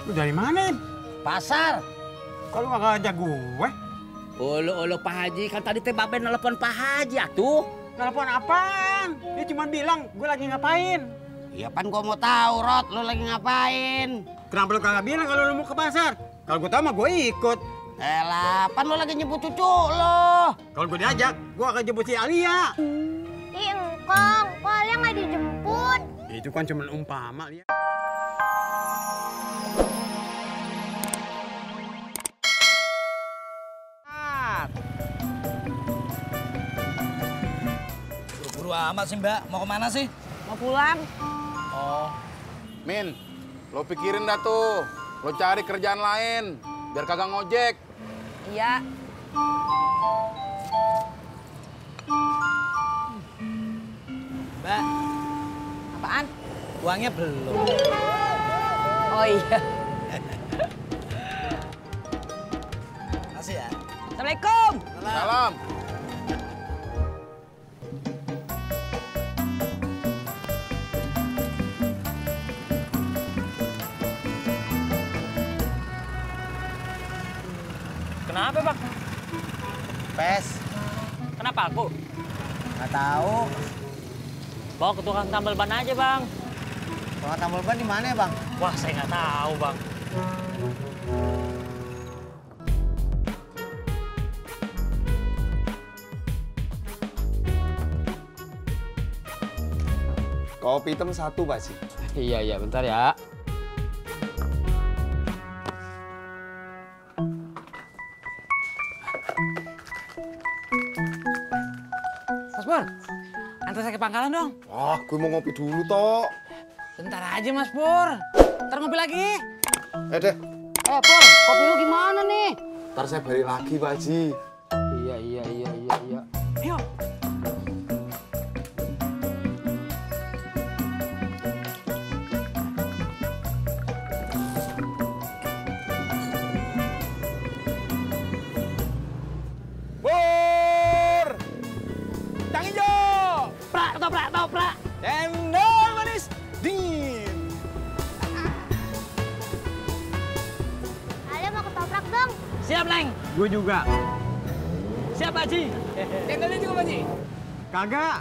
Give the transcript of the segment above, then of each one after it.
Lu dari mana, Im? Pasar. Kalau nggak ngajak gue? Olo Pak Haji, kan tadi teh Babe nelpon Pak Haji atuh. Telepon apaan? Dia cuma bilang gue lagi ngapain. Iya pan gua mau tahu, Rod, lu lagi ngapain? Kenapa lu kagak bilang kalau lu mau ke pasar? Kalau gue tahu mah gue ikut. Elah, pan lu lagi nyebut cucu lo. Kalau gue diajak, gue akan jemput si Alia. Ih, engkong, kok Alia nggak dijemput? Itu kan cuma umpama, Lia. Buru-buru amat sih, Mbak. Mau kemana sih? Mau pulang? Oh. Min, lo pikirin dah tuh. Lo cari kerjaan lain, biar kagak ngojek. Iya. Mbak, Apaan? uangnya belum. Oh iya. Makasih ya. Assalamualaikum. Salam. Kenapa, Bang? Pes. Kenapa aku? Nggak tahu. Bawa ke tukang tambal ban aja, Bang. Tukang tambal ban di mana ya, Bang? Wah, saya nggak tahu, Bang. Kopi hitam satu, Pak Haji. Iya, bentar ya. Mas Pur, antar saya ke pangkalan dong. Wah, gue mau ngopi dulu, Tok. Bentar aja, Mas Pur. Ntar ngopi lagi. Deh. Pur, kopi lu gimana nih? Ntar saya balik lagi, Pak Haji. Iya. Ayo. Pur! Cang hijau! Toprak. Cendol manis dingin! Alia mau ketoprak dong. Siap, Leng. Gue juga. Siap, Haji. Cendolnya juga, Pak Haji. Kagak.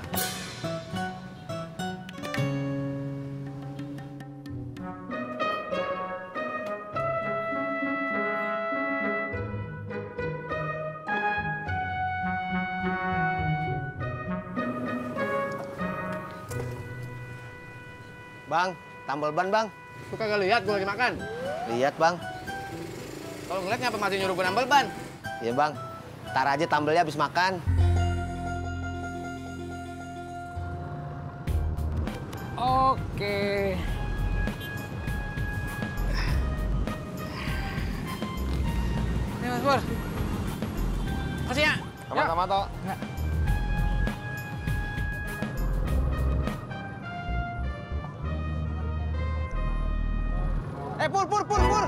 Bang, tambal ban, Bang. Lu kagak lihat gue lagi makan? Lihat, Bang. Kalau ngeliat ngapa masih nyuruh gue nambal ban? Iya, Bang. Ntar aja tambelnya habis makan. Oke. Ini Mas Pur. Makasih ya. Sama-sama, Tok. Pur.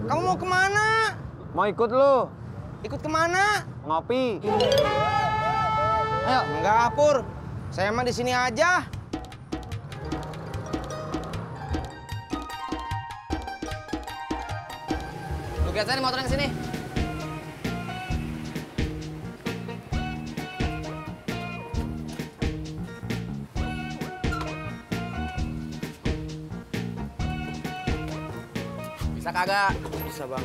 Kamu mau kemana? Mau ikut lu? Ikut kemana? Ngopi. Ayo. Enggak, Pur. Saya mah di sini aja. Lu geser nih motornya ke sini. Bisa kagak? Bisa, Bang.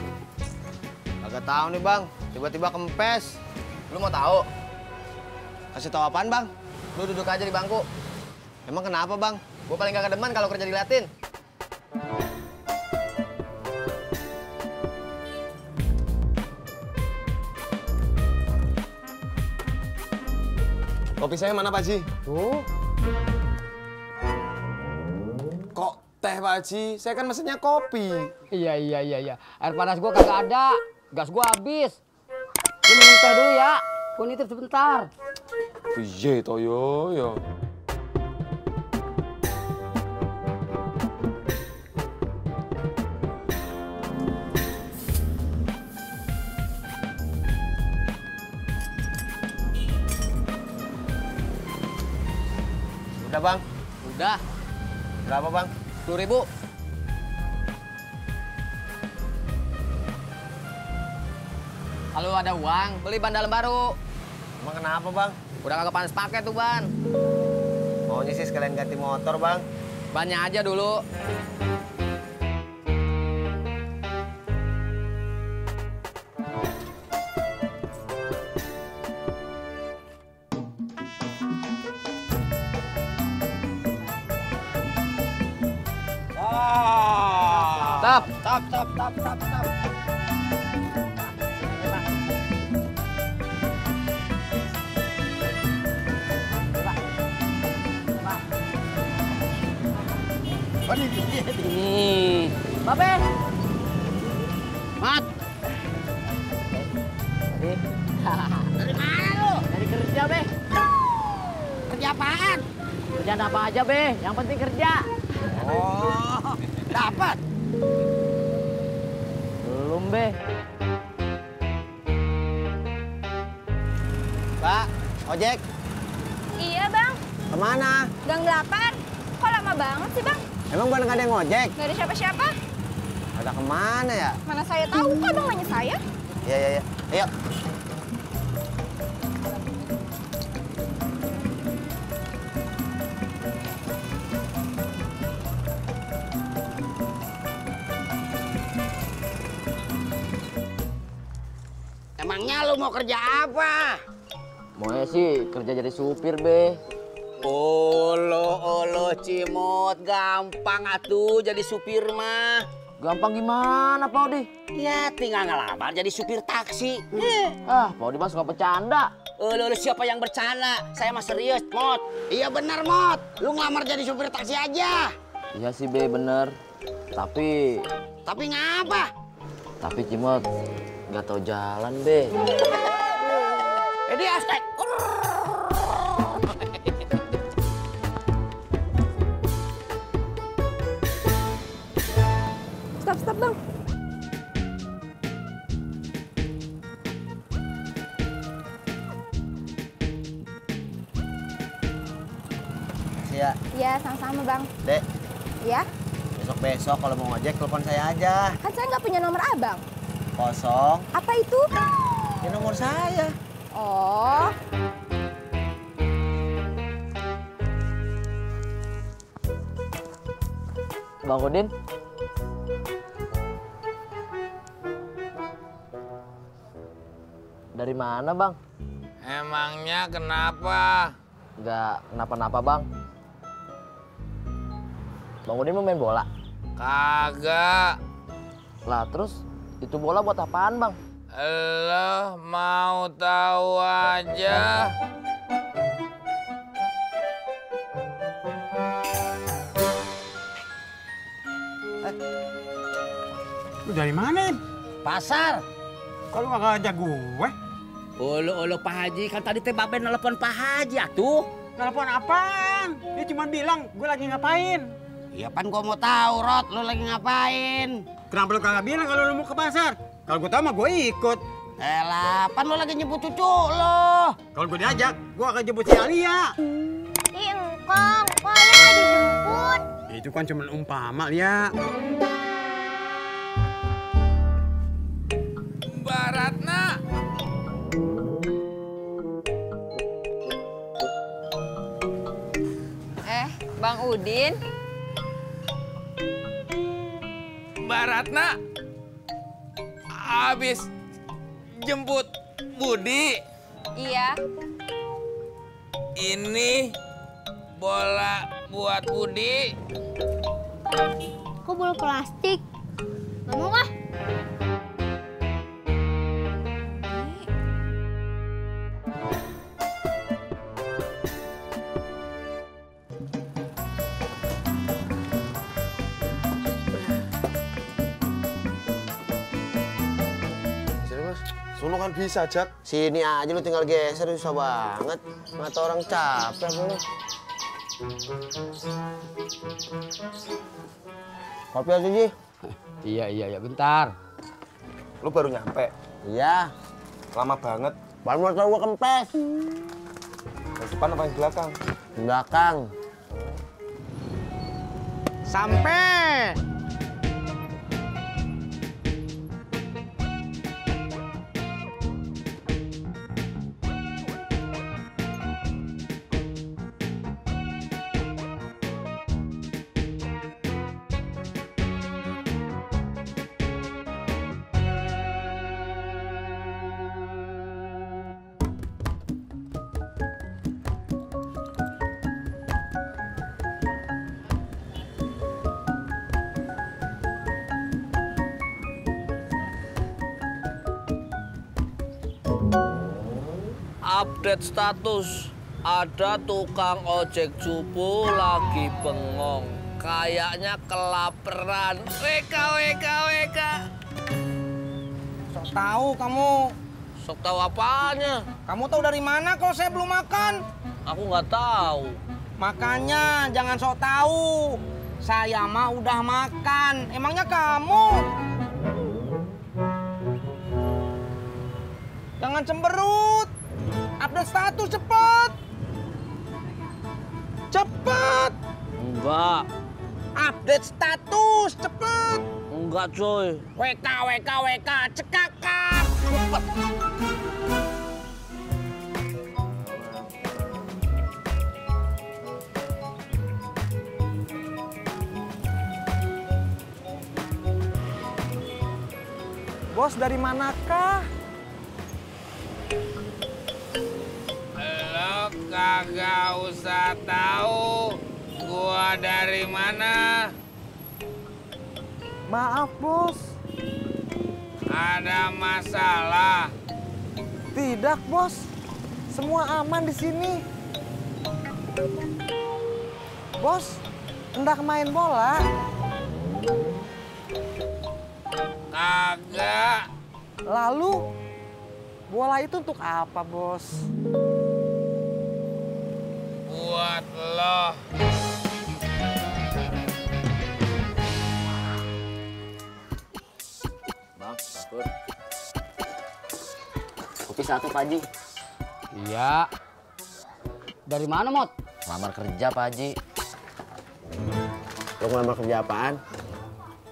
Kagak tahu nih, Bang. Tiba-tiba kempes. Lu mau tahu? Kasih tahu apaan, Bang? Lu duduk aja di bangku. Emang kenapa, Bang? Gue paling gak kedemen kalau kerja diliatin. Kopi saya mana, Pak Haji? Tuh. Kok teh, Pak Haji? Saya kan mesennya kopi. Iya. Air panas gua kagak ada. Gas gua habis. Lu minum teh dulu ya. Gua nitip sebentar. Iya, Toyo, yo. Udah, Bang. Udah. Berapa, Bang? 10.000. Kalau ada uang, beli ban dalam baru. Emang kenapa, Bang? Udah kagak panas pakai tuh ban. Maunya sih sekalian ganti motor, Bang. Bannya aja dulu. Stop. Babe. Mat. Dari mana lu? Dari kerja, Be. Kerja apaan? Kerjaan apa aja, Be. Yang penting kerja. Oh, dapat. Belum, Be. Pak, ojek. Iya, Bang. Kemana? Gang 8. Kok lama banget sih, Bang? Emang bukan nggak ada yang ngojek? Gak ada siapa-siapa. Ada kemana ya? Mana saya tahu, kok Bang nanya saya? Iya. Ayo. Emangnya lu mau kerja apa? Maunya sih kerja jadi supir, Be. Olo Cimot, gampang atuh jadi supir mah. Gampang gimana, Pak Odi? Ya tinggal ngelamar jadi supir taksi. Pak Odi mah suka bercanda. Olo siapa yang bercanda? Saya mah serius, Mot. Iya benar, Mot. Lu ngelamar jadi supir taksi aja. Iya sih, Be, bener. Tapi ngapa? Tapi Cimot nggak tahu jalan, Be. Dia aspek. Stop, Bang. Iya. Iya, sama-sama, Bang. Dek, Ya, besok kalau mau ngojek telepon saya aja. kan saya nggak punya nomor Abang. 0. Apa itu? Ya nomor saya. Oh, Bang Udin. Dari mana, Bang? Emangnya kenapa? Nggak kenapa-napa, Bang. Bang Udin mau main bola? Kagak. Lah, terus itu bola buat apaan, Bang? Lo mau tahu aja. Lu dari mana? Pasar. Kalau nggak ngajak gue, Olo Pak Haji, kan tadi teh Babe nelpon Pak Haji atuh. telepon apaan? Dia cuma bilang gue lagi ngapain. Ya pan gua mau tahu, Rod, lu lagi ngapain? Kenapa lu kagak bilang kalau lu mau ke pasar? Kalau gue tahu mah gue ikut. Elah, pan lu lagi nyebut cucu lo. Kalau gue diajak, gue akan jemput si Alia. Ih, Engkong, kok Alia nggak dijemput? Itu kan cuma umpama, Lia. Baratna. Bang Udin. Baratna. Habis jemput Budi. Iya. Ini bola buat Budi. Kok bola plastik? Gak mau kah? Sono kan bisa, Jak. Sini aja lu tinggal geser, susah banget. Mata orang capek lu. Kopi aja, Ji. Iya, bentar. Lu baru nyampe. Iya. Lama banget. Ban motor gua kempes. Yang depan apa yang belakang? Belakang. Sampai. Update status. Ada tukang ojek cupu lagi bengong. Kayaknya kelaparan. WK. Sok tahu kamu. Sok tahu apanya? Kamu tahu dari mana kalau saya belum makan? Aku nggak tahu. Makanya jangan sok tahu. Saya mah udah makan. Emangnya kamu? Jangan cemberut. Update status cepet. Cepet. Enggak. Update status cepet. Enggak, coy. WK, cekakak. Cepet. Bos, dari manakah? Lo kagak usah tahu gua dari mana. Maaf, Bos. Ada masalah. Tidak, Bos. Semua aman di sini. Bos, hendak main bola? Kagak. Lalu, bola itu untuk apa, Bos? Buat lo. Bang, takut. Kopi satu, Pak Haji. Iya. Dari mana, Mot? Lamar kerja, Pak Haji. Lo ngelamar kerja apaan?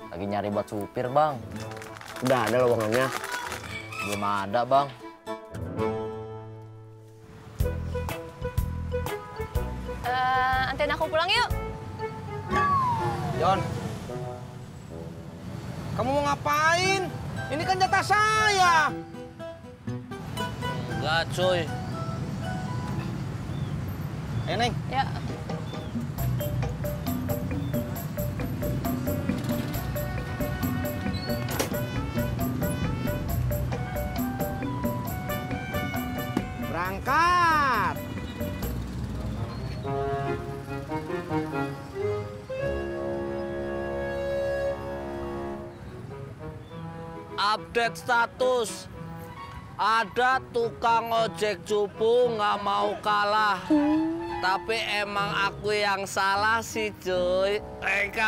Lagi nyari buat supir, Bang. Udah ada lowongannya? Belum ada, Bang. Anterin aku pulang yuk. Jon. Kamu mau ngapain? Ini kan jatah saya. Enggak, coy. Ayo, Neng. Ya. Berangkat. Update status. Ada tukang ojek cupu nggak mau kalah. Tapi emang aku yang salah sih, cuy. WK.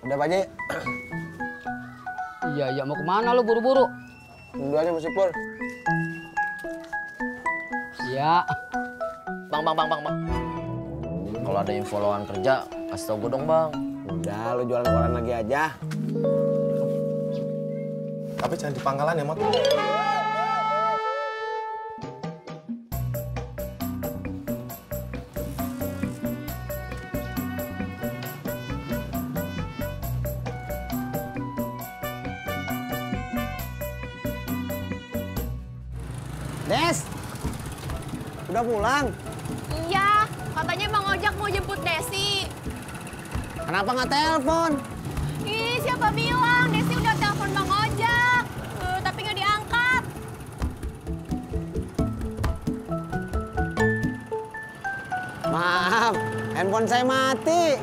Udah, Pak Haji. Iya, mau kemana lu buru-buru? Tunggu aja, Mas Ipul. Iya. Bang. Kalau ada info lowongan kerja, kasih tau gue dong, Bang. Udah, lo jualan koran lagi aja. Tapi jangan di pangkalan ya, Mot. Des, udah pulang? Iya, katanya Bang Ojak mau jemput Desi. Kenapa nggak telepon? Ih, siapa bilang Desi udah telepon Bang Ojak. Tapi nggak diangkat. Maaf, handphone saya mati.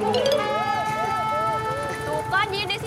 Tuh kan, jadi Desi